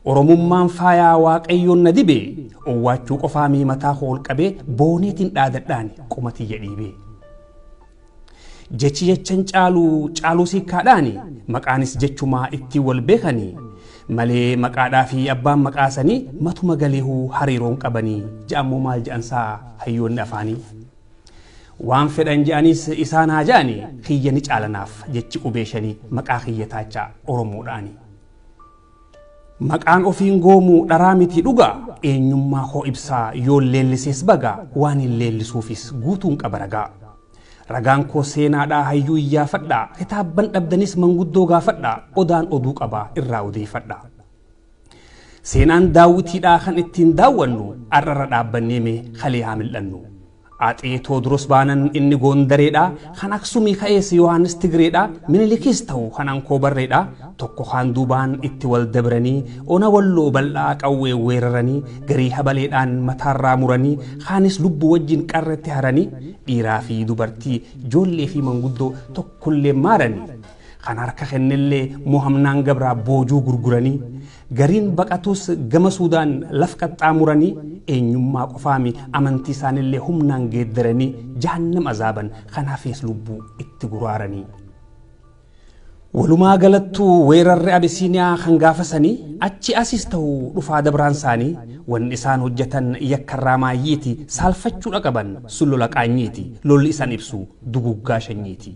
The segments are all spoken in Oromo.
Oromummaan faayaa Waaqayyoon na dibe, owwaachuu qofaamii mataa koo ol qabee booneetiin dhaadadhaan qoma tiyya dhiibee. Jechi jechan caalu caaluu siikkaadhaani, maqaanis jechumaa ittiin wal beekanii malee maqaadhaa fi abbaan maqaasanii matuma galeehuu hariiroon qabanii ja'ammoo maal ja'ansaa hayyoonni afaanii. Waan fedhan je'anis isaan haa je'ani, kiyya ni caalanaaf jechi qubee shanii maqaa kiyya taachaa Oromoodhaani. Maqaan ofiin goomu dharaa miti dhugaa, eenyummaa koo ibsaa yoon leellisees bagaa, waan hin leellisuufis guutuun qaba ragaa. Ragaan koo seenaadhaa hayyuu iyyaafadhaa, kitaabban dhabdanis manguddoo gaafadhaa, odaan oduu qabaa irraa odeeffadhaa. Seenaan daawwitiidhaa kan ittiin daawwannu, har'arra dhaabbannee mee kalee haa mil'annu. Axee Toodros baanan inni Goondareedha, kan Aksumii ka'ees Yohaannis Tigreedha, Minilikis ta'u kan Ankoo Barreedha, tokko kaan duubaan itti wal dabranii, ona Walloo bal'aa qawwee weeraranii, garii habaleedhaan mataarraa muranii, kaanis lubbuu wajjin qarretti haranii, dhiiraa fi dubartii, ijoollee fi manguddoo tokkollee maaranii. Kan harka kennellee mohamnaan gabraa boojuu gurguranii, gariin baqatus gama Suudaan laf qaxxaamuranii, eenyummaa qofaami amantii isaanillee humnaan geeddaranii, jahannam azaaban kan hafees lubbuu itti guraaranii. Walumaa galattuu weerarri Abisiiniyaa kan gaafasanii achi asis ta'u dhufaa dabraan isaanii, wanni isaan hojjetan yakkarraa maayyiiti, saalfachuudha qaban sun lola qaanyiiti, lolli isaan ibsu duguggaa shanyiiti.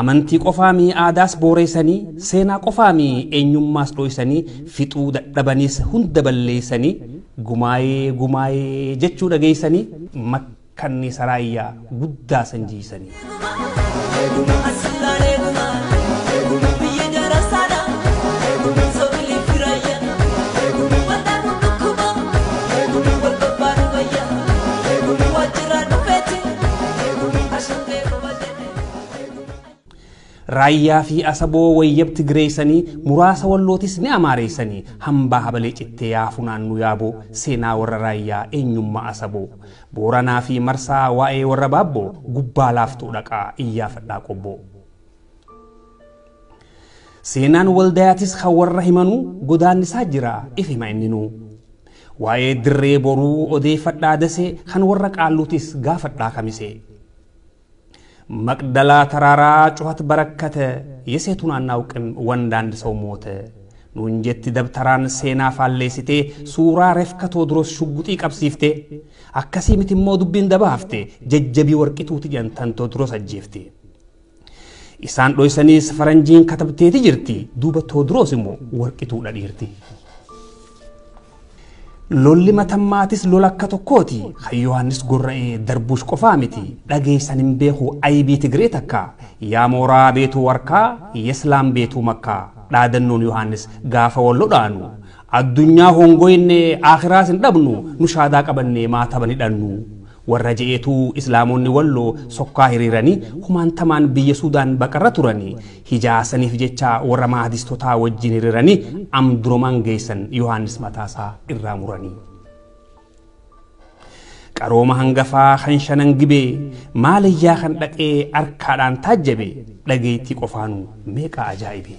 Amantii qofaami aadaas booreessanii, seenaa qofaami eenyummaas dhoysanii, fixuu dadhabaniis hunda balleessanii, gumaayee gumaayee jechuu dhageessanii, makkanni saraayyaa guddaa san jiisanii. Biyya jarasaadha, sobilee firayya, waldaa dhukkuba, wal barbaadu wayya, waajjira dhufeeti, ashangee quba jedhe. Raayyaa fi Asaboo wayyab Tigireessanii, muraasa Wallootis ni amaareessanii, hambaa habalee cittee yaa funaannu yaaboo, seenaa warra Raayyaa eenyummaa Asaboo. Booranaa fi Marsaa waa'ee warra Baabboo gubbaa laaftuu dhaqaa iyyaafadhaa qobboo. Seenaan Waldayaatis kan warra himanuu godaannisaa jira if hima inninuu. Waa'ee dirree boruu odeeffadhaa dasee, kan warra qaalluutis gaafadhaa kamisee. Maqdalaa taraaraa cuhat barakkate, የሴቱን አናውቅም ወንድ አንድ ሰው ሞተ nuun jetti dabtaraan seenaa faalleessitee, suuraa refka Toodros shugguxii qabsiiftee, akkasii miti immoo dubbiin dabaafte, jajjabii warqituuti jedhan Toodros ajjeefte. Isaan dhoysaniis faranjiin katabteeti jirti, duuba Toodros immoo warqituudha dhiirti. Lolli matammaatis lola akka tokkooti, kan Yohaannis gorra'ee darbuush qofaa miti, dhageessan hin beeku aybii Tigree takka, yaa mooraa beetuu warkaa, yeslaam beetuu makkaa, dhaadannoon Yohaannis gaafa wal lodhaanu, addunyaa hongoyne akhiraas hin dhabnu, nu shaadaa qabannee maataba ni dhannu. Warra je'eetu islaamonni Walloo sokkaa hiriiranii kumaantamaan biyya Suudaan baqarra turanii, hijaasaniif jecha warra maadistotaa wajjin hiriiranii amduromaan geessan Yohaannis mataasaa irraa muranii. Qarooma hangafaa kan shanan gibee maalayyaa kan dhaqee arkaadhaan taajjabe, dhageettii qofaanuu meeqa ajaa'ibe.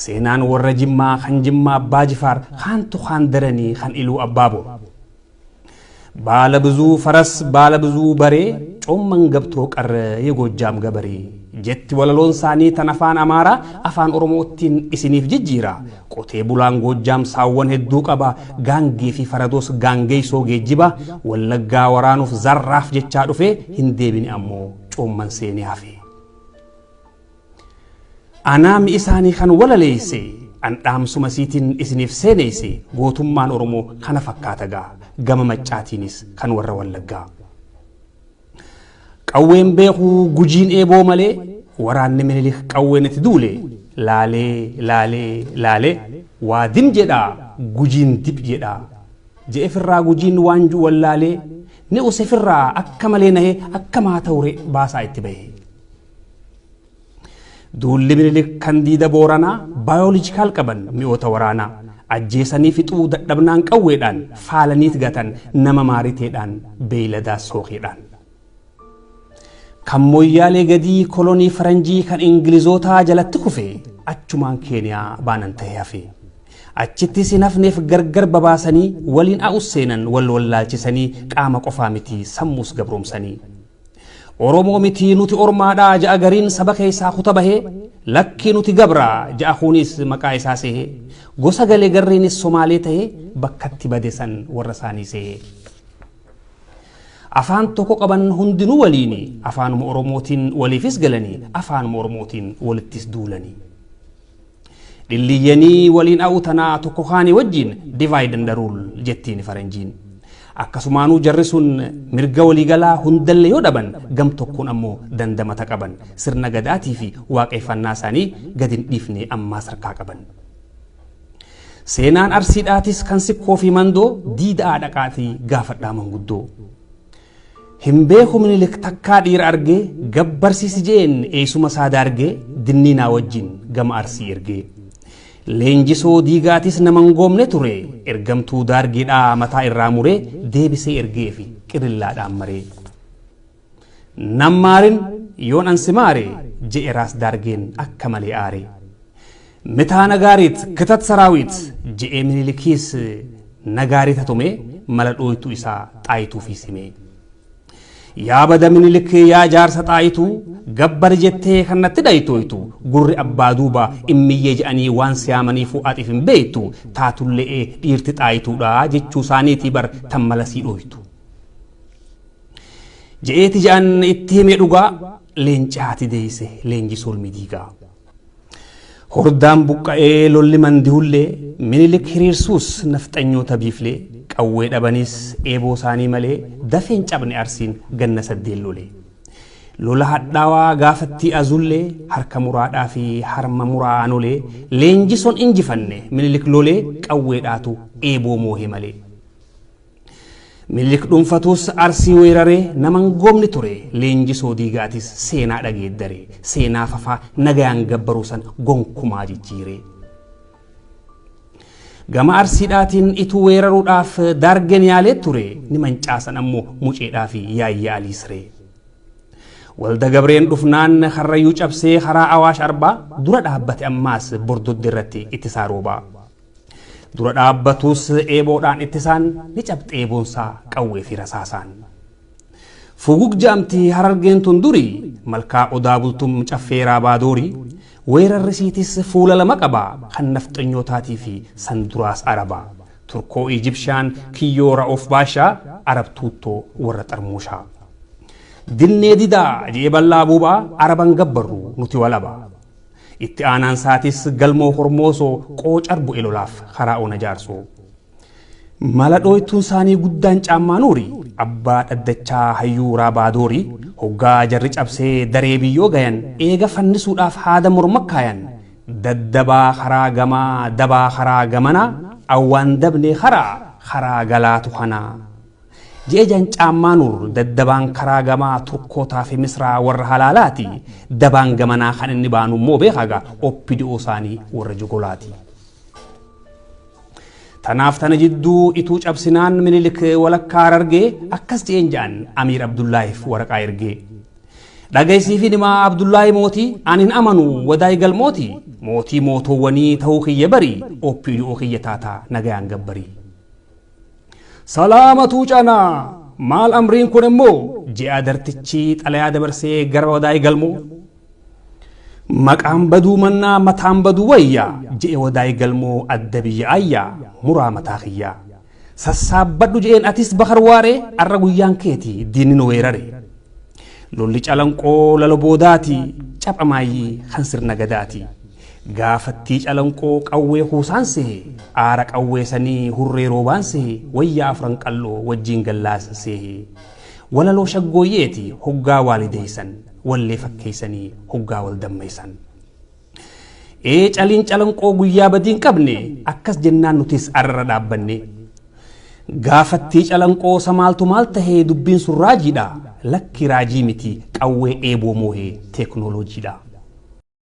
Seenaan warra Jimmaa kan Jimmaa Abbaa Jifaar kaantu kaan daranii kan Iluu Abbaaboo. ባለ ብዙ ፈረስ ባለ ብዙ በሬ ጮመን ገብቶ ቀረ የጎጃም ገበሬ jetti walaloon isaanii tan afaan Amaaraa afaan Oromootiin isiniif jijjiira. Qotee bulaan Goojjaam saawwan hedduu qaba, gaangee fi faradoos gaangeessoo geejjiba, Wallaggaa waraanuuf zarraaf jechaa dhufe, hin deebine ammoo coomman seenee hafe. Anaami isaanii kan walaleesse an dhaamsuma siitiin isiniif seeneesse, gootummaan Oromoo kana fakkaata gaa gama maccaatiinis kan warra Wallaggaa. Qawween beeku Gujiin eeboo malee, waraanni Minilik qawween itti duule laalee laalee laalee waa dim jedhaa Gujiin dip jedhaa je'e firraa, Gujiin waanjuu wallaalee ni use firraa akka malee nahee akka maa ta'ure baasaa itti bahe. Duulli Minilik kan diida Booranaa baayoloojikaal qaban mi'oota waraanaa ajjeesanii fixuu dadhabnaan qawweedhaan faalaniit gatan nama maariteedhaan beeyladaa sooqiidhaan. Kan Moyyaalee gadii kolonii Faranjii kan Ingilizootaa jalatti kufe achumaan Keeniyaa baanan ta'ee hafe. Achittis hin hafneef gargar babaasanii waliin a'us seenan wal wallaalchisanii qaama qofaa miti sammuus gabroomsanii. Oromoo miti nuti ormaadhaa ja'a gariin saba keessaa kuta bahee, lakkii nuti gabraa ja'a kunis maqaa isaa sehee, gosa galee garriinis Somaalee tahee bakkatti bade san warra isaanii sehee. Afaan tokko qaban hundinuu waliini, afaanuma Oromootiin waliifis galanii, afaanuma Oromootiin walittis duulanii. Dhilliyyanii waliin a'u tanaa tokko kaanii wajjin divide and rule jettiin faranjiin. Akkasumaanuu jarri sun mirga waliigalaa hundallee yoo dhaban, gam tokkoon ammoo dandamata qaban, sirna gadaatii fi waaqeffannaa isaanii gad hin dhiifne ammaas harkaa qaban. Seenaan Arsiidhaatis kan Sikkoo fi Mandoo diida'aa dhaqaatii gaafadhaa manguddoo. Hin beeku Minilik takkaa dhiira argee, gabbarsiisi jeen eessuma isaa daargee dinniinaa wajjin gama Arsii ergee. Leenjisoo Diigaatis nama hin goomne ture, ergamtuu daargeedhaa mataa irraa muree deebisee ergee fi qirillaadhaan maree. Nan maarin yoon ansi maare je'e raas daargeen akka malee aare. Mitaa nagaariit kitat saraawit je'ee Minilikiis nagaariita tumee mala dhooytuu isaa Xaayituu fi simee. Yaa bada Minilik, yaa jaarsa Xaayituu, gabbari jettee kan natti dhaytooytu, gurri abbaa duuba immiyyee je'anii waan siyaamaniifuu atiif hin beeytu, taatulle'ee dhiirti Xaayituudha jechuu isaaniitii bar tan mala sii dhooytu. Je'eeti je'an itti hime dhugaa leenci haati deeyse leenjisoo ilmi diigaa. Hordaan buqqa'ee lolli mandihullee, Minilik hiriirsuus nafxanyoota biiflee, qawwee dhabanis eeboo isaanii malee dafeen cabne Arsiin ganna saddeen lolee. Lola hadhaawaa gaafattii azullee harka muraadhaa fi harma muraa anolee leenjisoon injifanne Minilik lolee qawweedhaatu eeboo moohe malee. Minilik dhuunfatuus Arsii weeraree nama hin goomne ture, Leenjisoo Diigaatis seenaa dhageeddare, seenaa fafaa nagayaan gabbaruu san gonkumaa jijjiire. Gama Arsiidhaatiin ituu weeraruudhaaf Daargeen yaalee ture, ni mancaasan ammoo Muceedhaa fi Yaayyaa Alii Siree. Walda Gabreen dhufnaan Karrayyuu cabsee karaa Awaash Arbaa dura dhaabbate ammaas Bordodde irratti ittisaa roobaa. Dura dhaabbatus eeboodhaan ittisaan ni cabxe eeboonsaa qawwee fi rasaasaan. Fugug ja'amti Harargeen tun duri, malkaa Odaa Bultum caffee Raabaa Doori, weerarri siitis fuula lama qaba, kan nafxanyootaatii fi san duraas Araba. Turkoo Ijibshaan kiyyoo Ra'oof Baashaa, Arab tuuttoo warra xarmuushaa. Dinnee didaa je'ee bal'aa buubaa, Araban gabbarru nuti walaba. Itti aanaan isaatis Galmoo Hormoosoo qoocar bu'e lolaaf karaa ona Jaarsoo. Mala dhooytuun isaanii guddaan Caammaa Nuuri, abbaa dhaddachaa hayyuu Raabaa Doori, hoggaa jarri cabsee daree biyyoo gayan, eega fannisuudhaaf haada morma kaayan, daddabaa karaa gamaa dabaa karaa gamanaa, awwaan dabnee karaa karaa galaatu kanaa. Je'e jan Caammaa Nuur, daddabaan karaa gamaa Turkootaa fi Misraa warra halaalaati, dabaan gamanaa kan inni baanu immoo beekaa gaa OPDO isaanii warra jogolaati. Tanaaf tana jidduu ituu cabsinaan Minilik walakkaa Harargee akkas je'een ja'an Amiir Abdullaahiif waraqaa ergee. Dhagaysiifi himaa Abdullaahi mootii, ani hin amanu wadaay galmooti, mootii mootoowwanii ta'uu kiyya bari, OPDO kiyya taataa nagayaan gabbarii. Salaamatuu canaa maal amriin kun immoo ji'a dartichi xalayaa dabarsee gara Wadaay Galmoo. Maqaan baduu mannaa mataan baduu wayya je'e Wadaay Galmoo, adda biyya ayyaa muraa mataa kiyyaa. Sassaabbadhu je'een atis Bakar Waaree, arra guyyaan keeti diinni nu weerare. Lolli Calanqoo lalo boodaati, capha maayyii kan sirna gadaati. Gaafattii Calanqoo qawwee kuusaan sehe, aara qawwee sanii hurree roobaan sehe, wayyaa Afran Qalloo wajjiin gallaasan sehe. Walaloo shaggooyyeeti hoggaa waalideeysan, wallee fakkeeysanii hoggaa wal dammaysan. Ee caliin Calanqoo guyyaa badii hin qabne, akkas jennaan nutis arra dhaabbanne. Gaafattii Calanqoo sa maaltu maal tahee, dubbiin sun raajiidha, lakki raajii miti, qawwee eeboo moohee teeknooloojiidha.